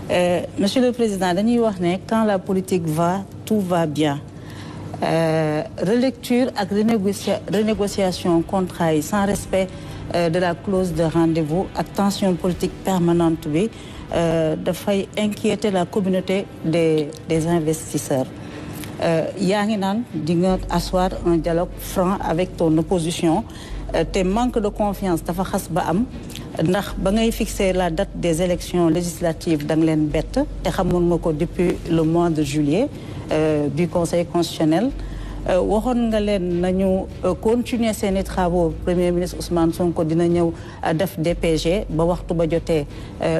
Monsieur le Président dañuy wax ne quand la politique va tout va bien relecture ak renégociation contrat yi sans respect de la clause de rendez-vous ak tension politique permanente bi dafay inquiéter la communauté des investisseurs yaa ngi naan di nga asseoir un dialogue franc avec ton opposition te manque de confiance dafa xas ba am ndax ba ngay fixer la date des élections législatives da nga leen bett te xamoon nga ko depuis le mois de juillet du Conseil constitutionnel waxoon nga leen nañu continuer seeni travaux Premier ministre Ousmane Sonko dina ñëw def DPG ba waxtu ba jotee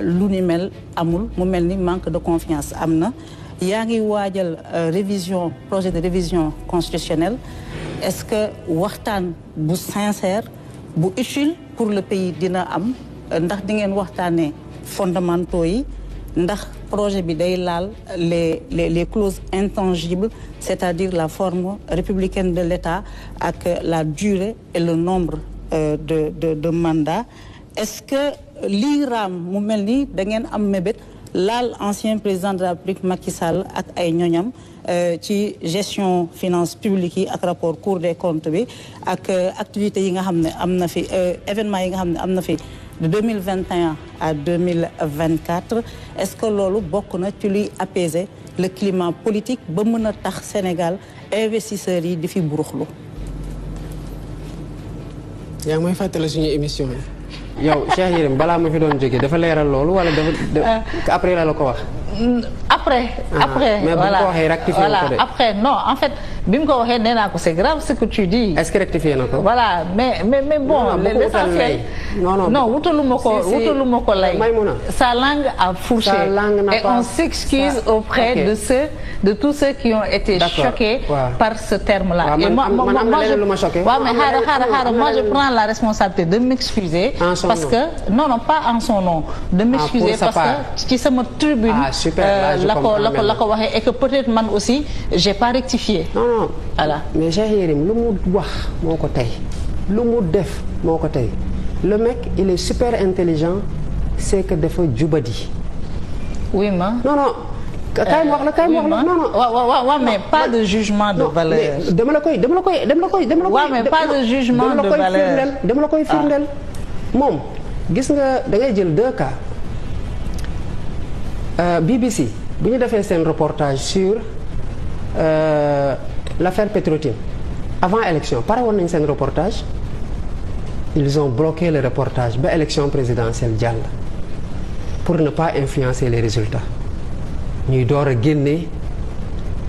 lu ni mel amul mu mel ni manque de confiance am na yaa ngi waajal révision projet de révision constitutionnelle est-ce que waxtaan bu sincère bu utile pour le pays dina am ndax di ngeen waxtaanee fondamentaux yi ndax projet bi day laal les clauses intangibles c'est-à-dire la forme républicaine de l'État ak la durée et le nombre de mandats est-ce que lii raam mu mel ni da ngeen am mébét laal ancien président de la République Macky Sall ak ay ñoñam ci gestion finance publique yi ak rapport Cour des comptes bi ak activités yi nga xam ne am na fi événements yi nga xam ne am na fi de 2021 à 2024 est-ce que loolu bokk na ci luy apaiser le climat politique ba mën a tax Sénégal investisseurs yi di fi buruxlu yaa ngi may fàttali suñu émission yi yow Cheikh Yérim balaa ma fi doon jógee dafa leeral loolu wala dafa après la ko wax. après mais voilà bu ko waxee rectifié voilà ko de. après non en fait bi mu ko waxee nee naa ko c'est grave ce que tu dis. est-ce que rectifié na ko. voilà mais bon l'essentiel non wutaluma ko lay sa langue a fourché et on s'excuse auprès de tous ceux qui ont été choqués par ce terme-là. et moi je prends la responsabilité de m'excuser parce que non pas en son nom de m'excuser parce que ci sama tribune la ko waxee et que peut-être man aussi j'ai pas rectifié. non voilà mais Cheikh Yérim lu mu wax moo ko tey lu mu def moo ko tey le mec il est super intelligent c'est que dafa jubadi. oui ma non kaay ma wax la non waaw mais pas de jugement de valeur. dama la koy waaw mais pas de jugement de valeur dama la koy firndeel moom gis nga da ngay jël deux cas BBC bu ñu defee seen reportage sur l'affaire Petro-Tim avant élection pare woon nañ seen reportage ils ont bloqué le reportage ba élection présidentielle jàll pour ne pas influencer les résultats ñuy door a génne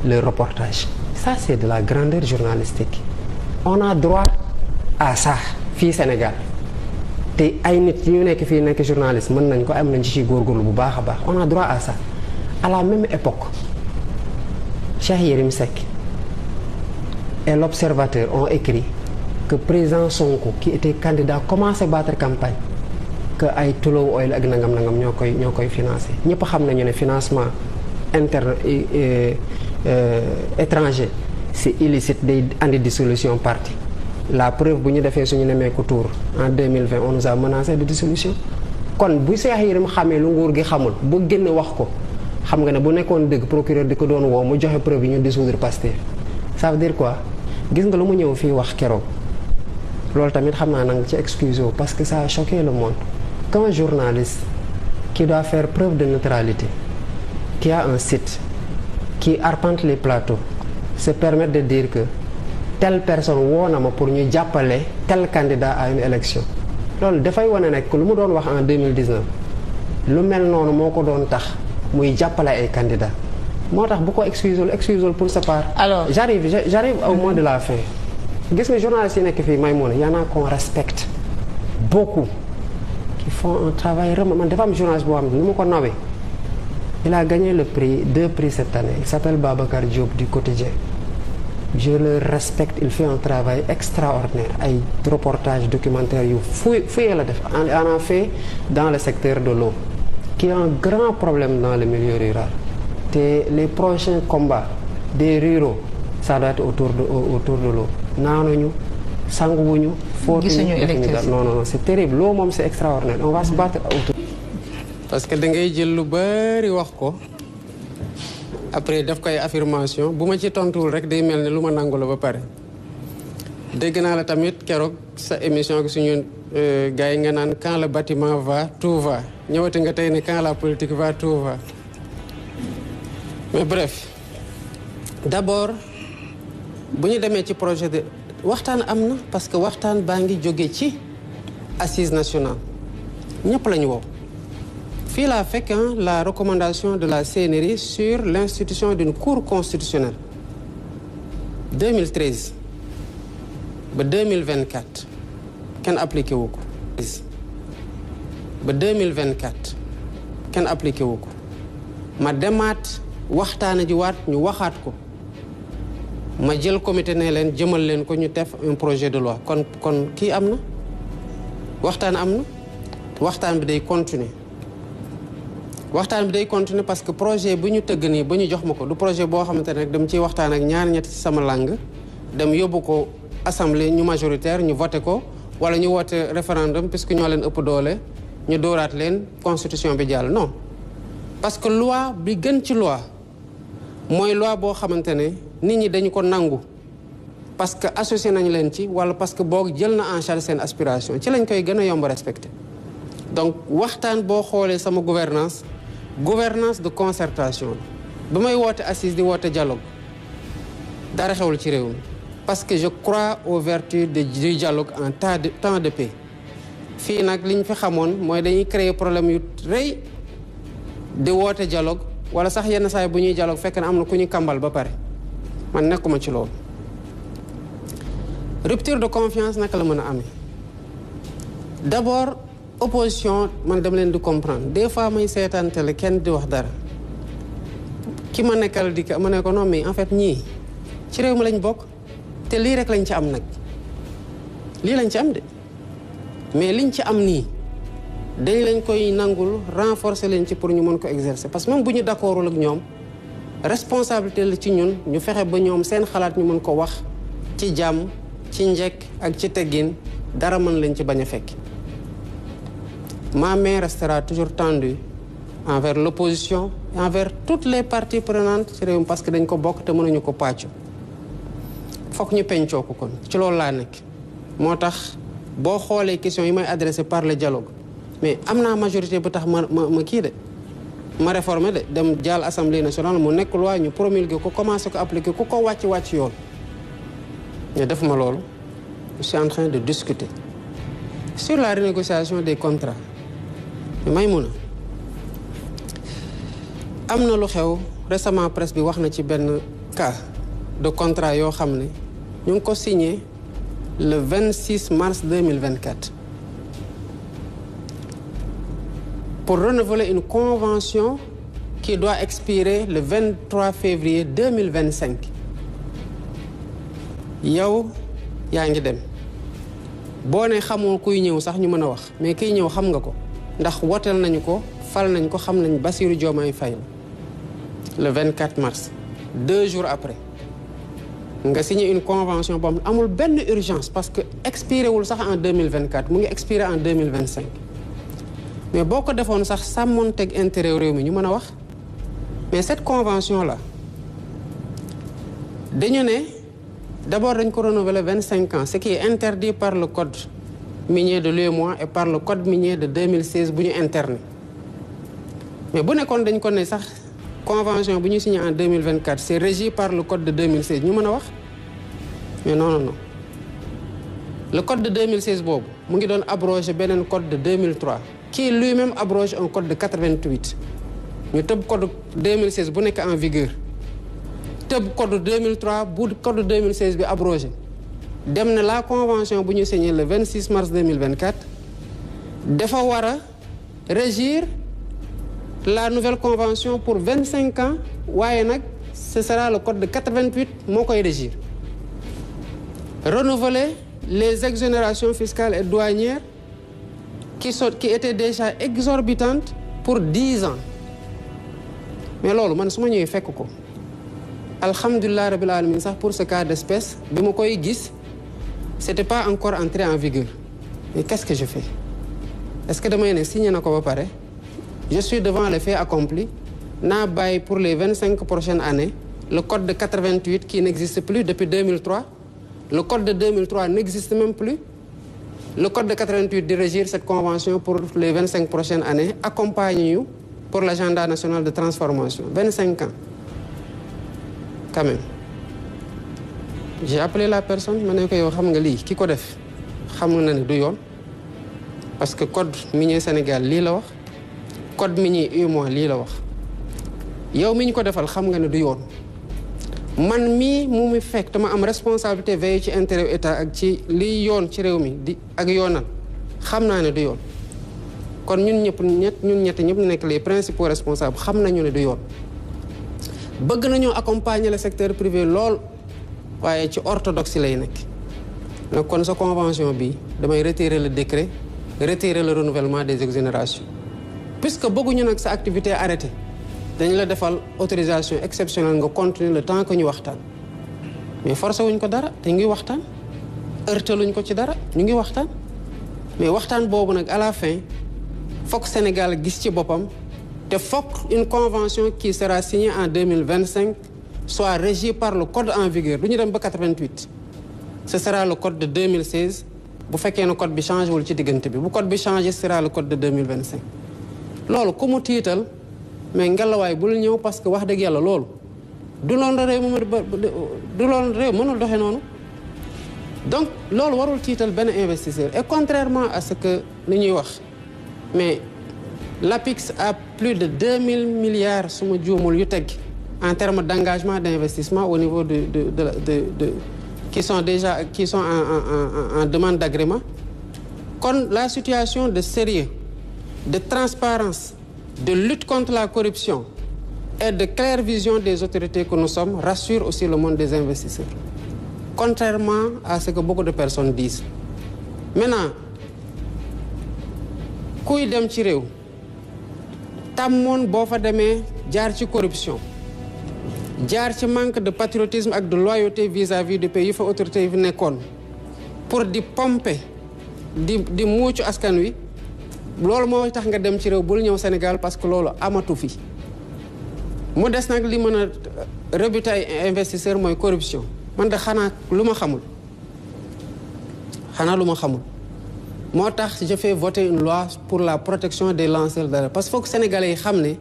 le reportage ça c'est de la grandeur journalistique on a droit à ça fii Sénégal te ay nit ñu nekk fii nekk journaliste mën nañ ko am nañ ci góorgóorlu bu baax a baax on a droit à ça à la même époque Cheikh Yérim Seck et l'Observateur ont écrit que président Sonko qui était candidat commencé battre campagne que ay Tullow Oil ak nangam ñoo koy financé ñëpp xam nañu ne financement interne étranger c'est illicite day andi dissolution parti la preuve bu ñu defee suñu nemmeeku tour en 2020 on nous a menacé de dissolution kon bu Cheikh Yérim xamee lu nguur gi xamul bu génn wax ko xam nga ne bu nekkoon dëgg procureur di ko doon woo mu joxe preuve yi ñu dissoudre Pastef ça veut dire quoi gis nga lu mu ñëw fii wax keroog loolu tamit xam naa nanga ci excuse parce que ça a choqué le monde qu'un journaliste qui doit faire preuve de neutralité qui a un site qui arpente les plateaux se permet de dire que telle personne woo na ma pour ñu jàppale tel candidat à une élection loolu dafay wane nekk lu mu doon wax en 2019 lu mel noonu moo ko doon tax muy jàppale ay candidats moo tax bu ko excuse pour sa part. alors j'arrive au mois de la fin gis nga journalistes yi nekk fii Maïmouna y en a qu'on respecte beaucoup qui font un travail man dafa am journaliste boo xam ne ni ma ko nawee il a gagné deux prix cette année il s'appelle Babacar Diop du Quotidien je le respecte il fait un travail extraordinaire ay reportage documentaire yu fouillé la def on a fait dans le secteur de l'eau qui est un grand problème dans le milieu rural te les prochains combats des ruraux ça doit être autour de l'eau naanuñu sanguwuñu fóotuñu non c'est terrible l'eau moom c'est extraordinaire on va se battre autour parce que da ngay jël lu bari wax ko après daf koy affirmation bu ma ci tontuwul rek day mel ne lu ma nangu la ba pare. dégg naa la tamit keroog sa émission gi suñu gars yi nga naan quand le bâtiment va tout va ñëwati nga tey ne quand la politique va tout va mais bref d'abord bu ñu demee ci projet de waxtaan am na parce que waxtaan baa ngi jóge ci assise nationale ñëpp la ñu woo. fii laa fekk la recommandation de la CNRI sur l'institution d'une cour constitutionnelle 2013 ba 2024 kenn appliqué wu ko. ba 2024 kenn appliqué wu ko ma demaat waxtaana ji waat ñu waxaat ko ma jël comité ne leen jëmal leen ko ñu def un projet de loi kon kii am na waxtaan am na waxtaan bi day continuer. waxtaan bi day continuer parce que projet bu ñu tëgg nii ba ñu jox ma ko du projet boo xamante ne rek dem ciy waxtaan ak ñaar ñett ci sama langue dem yóbbu ko assemblée ñu majoritaire ñu voté ko wala ñu woote référendum puisque ñoo leen ëpp doole ñu dooraat leen constitution bi jàll non. parce que loi bi gën ci loi mooy loi boo xamante ne nit ñi dañu ko nangu parce que associé nañ leen ci wala parce que boog jël na en charge seen aspiration ci lañ koy gën a yomb respecté. donc waxtaan boo xoolee sama gouvernance de concertation la ba may woote assise di woote dialogue dara xewul ci réew mi parce que je crois aux vertus du dialogue en temps de paix. fii nag liñ fi xamoon mooy dañuy créer problème yu rëy di woote dialogue wala sax yenn saa yi bu ñuy dialogue fekk na am na ku ñu kambal ba pare man nekkuma ci loolu. rupture de confiance naka la mën a amee d'abord opposition man dama leen di comprendre des fois may seetaante la kenn di wax dara ki ma nekkal di ma ne ko non mais en fait ñii ci réew mi lañ bokk te lii rek lañ ci am nag lii lañ ci am de mais liñ ci am nii dañ lañ koy nangul renforcer leen ci pour ñu mën ko exercer parce que même bu ñu d'accordul ak ñoom responsabilité la ci ñun ñu fexe ba ñoom seen xalaat ñu mën ko wax ci jàmm ci njekk ak ci teggin dara mën leen ci bañ a fekk. Ma main restera toujours tendue envers l'opposition et envers toutes les parties prenantes ci réew mi parce que dañ ko bokk te mënuñu ko pàccu fokk ñu pencoo ko kon ci loolu laa nekk. moo tax boo xoolee questions yi may adressé par le dialogue mais am naa majorité bu tax ma kii de ma réformer de dem jàll assemblée nationale mu nekk loi ñu promulguer ko commencé ko appliquer ku ko wàcc yoon mais defuma loolu je suis en train de discuter sur la renégociation des contrats. Maïmouna am na lu xew récemment presse bi wax na ci benn cas de contrat yoo xam ne ñu ngi ko signé le 26 mars 2024 pour renouveler une convention qui doit expirer le 23 février 2025 yow yaa ngi dem boo ne xamoo kuy ñëw sax ñu mën a wax mais kiy ñëw xam nga ko ndax woteel nañu ko fal nañ ko xam nañ Bassirou Diomaye Faye le 24 mars 2 jours après nga signé une convention boo amul benn urgence parce que expiré wul sax en 2024 mu ngi expiré en 2025 mais boo ko defoon sax sàmmoonteeg intérêt réew mi ñu mën a wax mais cette convention là dañu ne d'abord dañ ko renouveler 25 ans ce qui est interdit par le code minier de l'UEMOA et par le code minier de 2016 bu ñu interné mais bu nekkoon dañ ko ne sax convention bu ñu signé en 2024 c'est régi par le code de 2016 ñu mën a wax mais non le code de 2016 boobu mu ngi doon abroger beneen code de 2003 qui lui-même abroge un code de 88 ñu tëb code 2016 bu nekk en vigueur tëb code 2003 bu code 2016 bi abrogé dem na la convention bu ñu signé le 26 mars 2024 dafa war a régir la nouvelle convention pour 25 ans waaye nag ce sera le code de 88 moo koy régir renouveler les exonérations fiscales et douanières qui étaient déjà exorbitantes pour 10 ans mais loolu man su ma ñëwee fekk ko alhamdulilah rabbil alamin sax pour ce cas d'espèce bi ma koy gis c'était pas encore entré en vigueur mais qu'est-ce que je fais est-ce que damay ne signé na ko ba pare je suis devant les faits accomplis naa bàyyi pour les 25 prochaines années le code de 88 qui n'existe plus depuis 2003 le code de 2003 n'existe même plus le code de 88 de régir cette convention pour les 25 prochaines années accompagne ñu pour l'agenda national de transformation 25 ans quand même j'ai appelé la personne ma ne ko yow xam nga lii ki ko def xam nga ne du yoon parce que code minier Sénégal lii la wax code minier UEMOA lii la wax yow mi ñu ko defal xam nga ne du yoon man mii mu mi fekk dama am responsabilité veiller ci intérêt état ak ci liy yoon ci réew mi di ak yoonal xam naa ne du yoon kon ñun ñëpp ñun ñett ñëpp ñu nekk les principaux responsables xam nañu ne du yoon bëgg nañoo accompagner le secteur privé lool waaye ci orthodoxie lay nekk donc kon sa convention bi damay retirer le décret retirer le renouvellement des exonérations puisque bëgguñu nag sa activité arrêtée dañ la defal autorisation exceptionnelle nga continuer le temps que ñu waxtaan mais forcé wuñ ko dara te ñu ngi waxtaan heurtaluñ ko ci dara ñu ngi waxtaan mais waxtaan boobu nag à la fin fokk Sénégal gis ci boppam te fokk une convention qui sera signée en 2025 soit régie par le code en vigueur du ñu dem ba 88 ce sera le code de 2016 bu fekkee ne code bi changé wul ci diggante bi bu code bi changé sera le code de 2025 loolu ku mu tiital mais ngelawaay bul ñëw parce que wax dëgg yàlla loolu du loolu réew du loolu réew mënul doxe noonu donc loolu warul tiital benn investisseur et contrairement à ce que li ñuy wax mais l'APIX a plus de 2000 milliards su ma juumul yu teg en termes d'engagement d'investissement au niveau de qui sont en demande d'agrément kon la situation de sérieux de transparence de lutte contre la corruption et de claire vision des autorités que nous sommes rassure aussi le monde des investisseurs contrairement à ce que beaucoup de personnes disent maintenant kuy dem ci réew tàmmoon boo fa demee jaar ci corruption jaar ci manque de patriotisme ak de loyauté vis-à-vis du pays yi fa autorités yi fi nekkoon pour di pomper di muucu askan wi loolu moo tax nga dem ci réew bul ñëw Sénégal parce que loolu amatu fi mu des nag li mën a rebuter ay investisseurs mooy corruption man de xanaa lu ma xamul moo tax je fais voter une loi pour la protection des lanceurs d'alerte parce que foog Sénégalais yi xam ne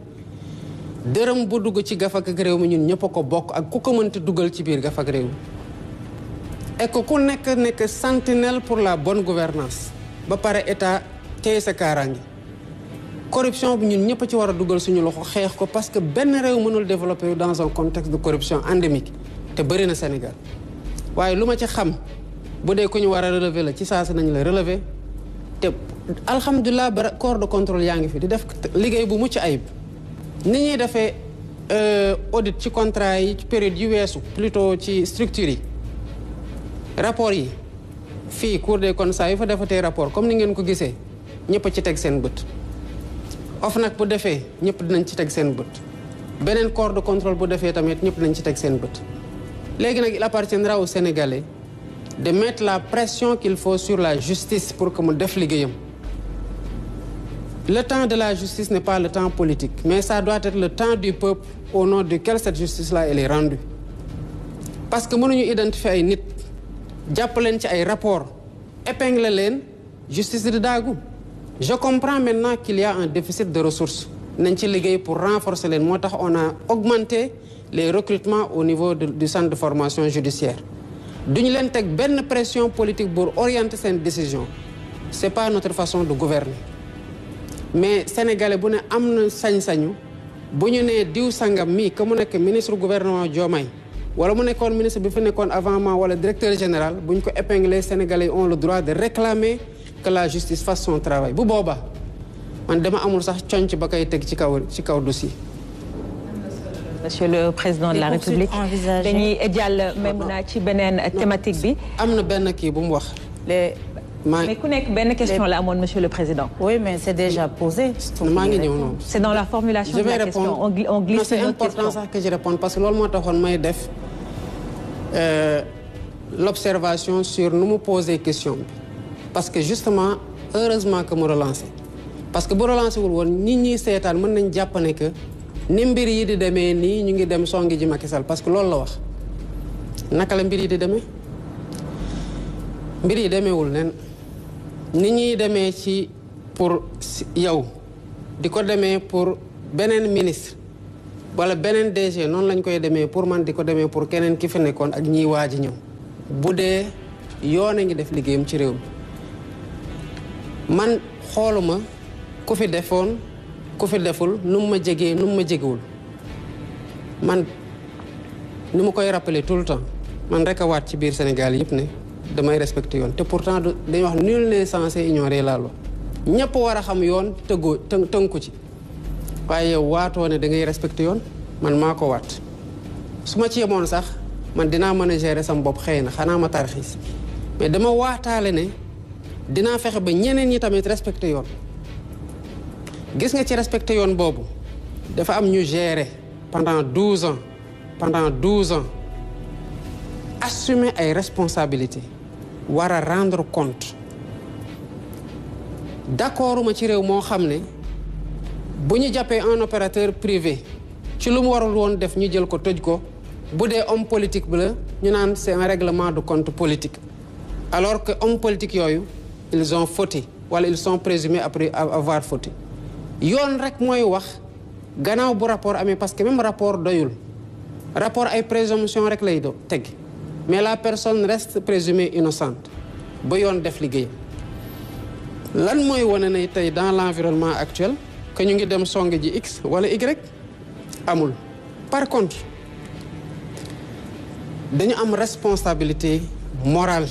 dërëm bu dugg ci gafak ak réew mi ñun ñëpp a ko bokk ak ku ko mënti dugal ci biir gafak réew mi et que ku nekk sentinelle pour la bonne gouvernance ba pare état tey sa kaaraange corruption bi ñun ñëpp ci war a dugal suñu loxo xeex ko parce que benn réew mënul développer dans un contexte de corruption endémique te bëri na Sénégal waaye lu ma ci xam bu dee ku ñu war a relever la ci saasi nañu la relever te alhamdulilah ba corps de contrôle yaa ngi fi di def liggéey bu mucc ayib ni ñuy defee audit ci contrat yi ci période yu weesu plutôt ci structure yi rapport yi fii Cour des comptes saa yu fa defatee rapport comme ni ngeen ko gisee ñëpp a ci teg seen bët OFNAC bu defee ñëpp dinañ ci teg seen bët beneen corps de contrôle bu defee tamit ñëpp dinañ ci teg seen bët léegi nag il appartiendra aux Sénégalais de mettre la pression qu'il faut sur la justice pour que mu def liggéeyam le temps de la justice n'est pas le temps politique mais ça doit être le temps du peuple au nom duquel cette justice-là elle est rendue parce que mënuñu identifier ay nit jàpp leen ci ay rapport épingler leen justice di daagu je comprends maintenant qu'il y a un déficit de ressources nañ ci liggéey pour renforcer leen moo tax on a augmenté les recrutements au niveau du centre de formation judiciaire duñu leen teg benn pression politique pour orienter seen décision c'est pas notre façon de gouverner mais sénégalais bu ne am na sañ-sañu bu ñu nee diw sangam mii que mu nekk ministre gouvernement Diomaye wala mu nekkoon ministre bi fi nekkoon avant moi wala directeur général bu ñu ko épingler sénégalais ont le droit de réclamer que la justice fasse son travail bu boobaa man dama amul sax conc ba koy teg ci kaw dossier. Monsieur le Président de la République dañuy jàll même naa ci beneen thématique bi. am na benn kii bu mu wax. mais ku nekk benn question la amoon Monsieur le Président. Oui, mais c'est déjà posé. maa ngi ñëw noonu. C'est dans la formulation de la question. On glisse c'est important sax que je réponde parce que loolu moo taxoon may def l'observation sur nu mu poser question bi parce que justement heureusement que mu relancé parce que bu relancé wul woon nit ñi seetaan mën nañ jàpp ne que ni mbir yi di demee nii ñu ngi dem songi ji Macky Sall parce que loolu la wax. naka la mbir yi di demee mbir yi demeewul nen nit ñuy demee ci pour yow di ko demee pour beneen ministre wala beneen DG noonu lañ koy demee pour man di ko demee pour keneen ki fi nekkoon ak ñiy waaj a ñëw bu dee yoon a ngi def liggéeyam ci réew mi man xooluma ku fi defoon ku fi deful nu mu ma jegee nu mu ma jegewul man ni ma koy rappeler tout le temps man rek a waat ci biir Sénégal yëpp ne damay respecter yoon te pourtant dañuy wax nul n'est censé ignorer la loi ñëpp war a xam yoon tënku ci waaye yow waatoo ne da ngay respecter yoon man maa ko waat su ma ci yemoon sax man dinaa mën a gérer sama bopp xëy na xanaa ma tarxiis mais dama waataale ne dinaa fexe ba ñeneen ñi tamit respecter yoon gis nga ci respecter yoon boobu dafa am ñu gérer pendant 12 ans assumer ay responsabilités war a rendre compte d'accord ma ci réew moo xam ne bu ñu jàppee un opérateur privé ci lu mu warul woon def ñu jël ko tëj ko bu dee homme politique bi la ñu naan c'est un règlement de compte politique alors que homme politique yooyu ils ont fauté wala ils sont présumés après avoir fauté yoon rek mooy wax gannaaw bu rapport amee parce que même rapport doyul rapport ay présomption rek lay teg mais la personne reste présumée innocente ba yoon def liggéey lan mooy wane ne tey dans l'environnement actuel que ñu ngi dem song ji X wala Y amul. Par contre dañu am responsabilité morale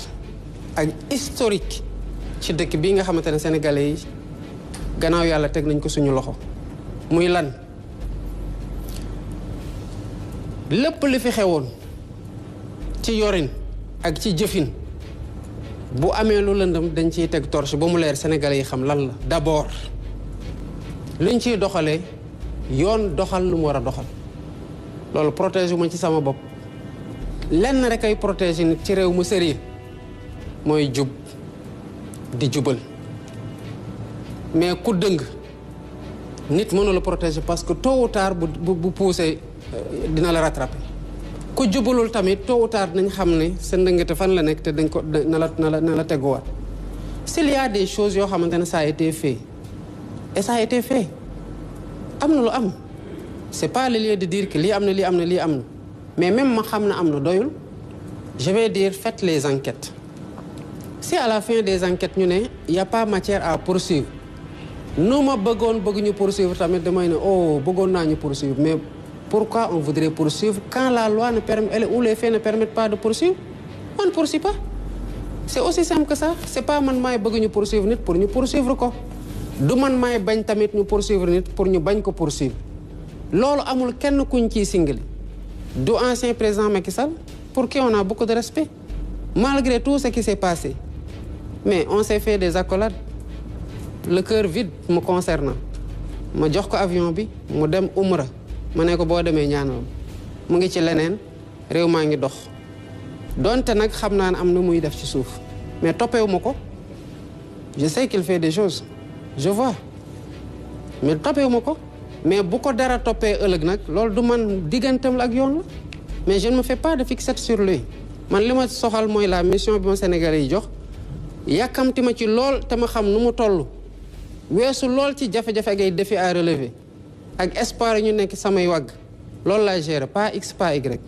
ak historique ci dëkk bii nga xamante ne sénégalais yi gannaaw yàlla teg nañ ko suñu loxo muy lan lépp li fi xewoon ci yorin ak ci jëfin bu amee lu lëndëm dañ ciy teg torche ba mu leer sénégalais yi xam lan la d'abord liñ ciy doxalee yoon doxal lu mu war a doxal loolu protéger ma ci sama bopp lenn rek ay protéger nit ci réew mu sérieux mooy jub di jubal mais ku dëng nit mënu la protéger parce que tôt ou tard bu poussé dina la rattraper ku jubalul tamit tôt ou tard nañ xam ne sa ndëngate fan la nekk te dañ ko na la teguwaat s'il y a des choses yoo xamante ne ça a été fait et ça a été fait am na lu am c'est pas le lieu de dire que lii am na lii am na lii am na mais même ma xam na am na doyul je vais dire faites les enquêtes si à la fin des enquêtes ñu ne y a pas matière à poursuivre nu ma bëgg ñu poursuivre tamit damay ne oh bëggoon naa ñu poursuivre mais pourquoi on voudrait poursuivre quand la loi ne permet ou les faits ne permettent pas de poursuivre on ne poursuit pas c'est aussi simple que ça c'est pas man maay bëgg ñu poursuivre nit pour ñu poursuivre ko du man maay bañ tamit ñu poursuivre nit pour ñu bañ ko poursuivre loolu amul kenn kuñ ciy singali du ancien président Macky Sall pour qui on a beaucoup de respect malgré tout ce qui s'est passé mais on s'est fait des accolades le cœur vide me concernant ma jox ko avion bi mu dem Umra ma ne ko boo demee ñaanal mu ngi ci leneen réew maa ngi dox donte nag xam naa ne am na muy def ci suuf mais toppewu ma ko je sais qu'il fait des choses je vois mais toppewu ma ko mais bu ko dara toppee ëllëg nag loolu du man digganteem la ak yoon la mais je ne me fais pas de fixette sur lui man li ma soxal mooy la mission bi ma Sénégalais yi jox yàkkamti ma ci lool te ma xam nu mu toll weesu lool ci jafe-jafe ak ay défis à relever ak espoir yi ñu nekk samay wagg loolu laa gérer pas X pas Y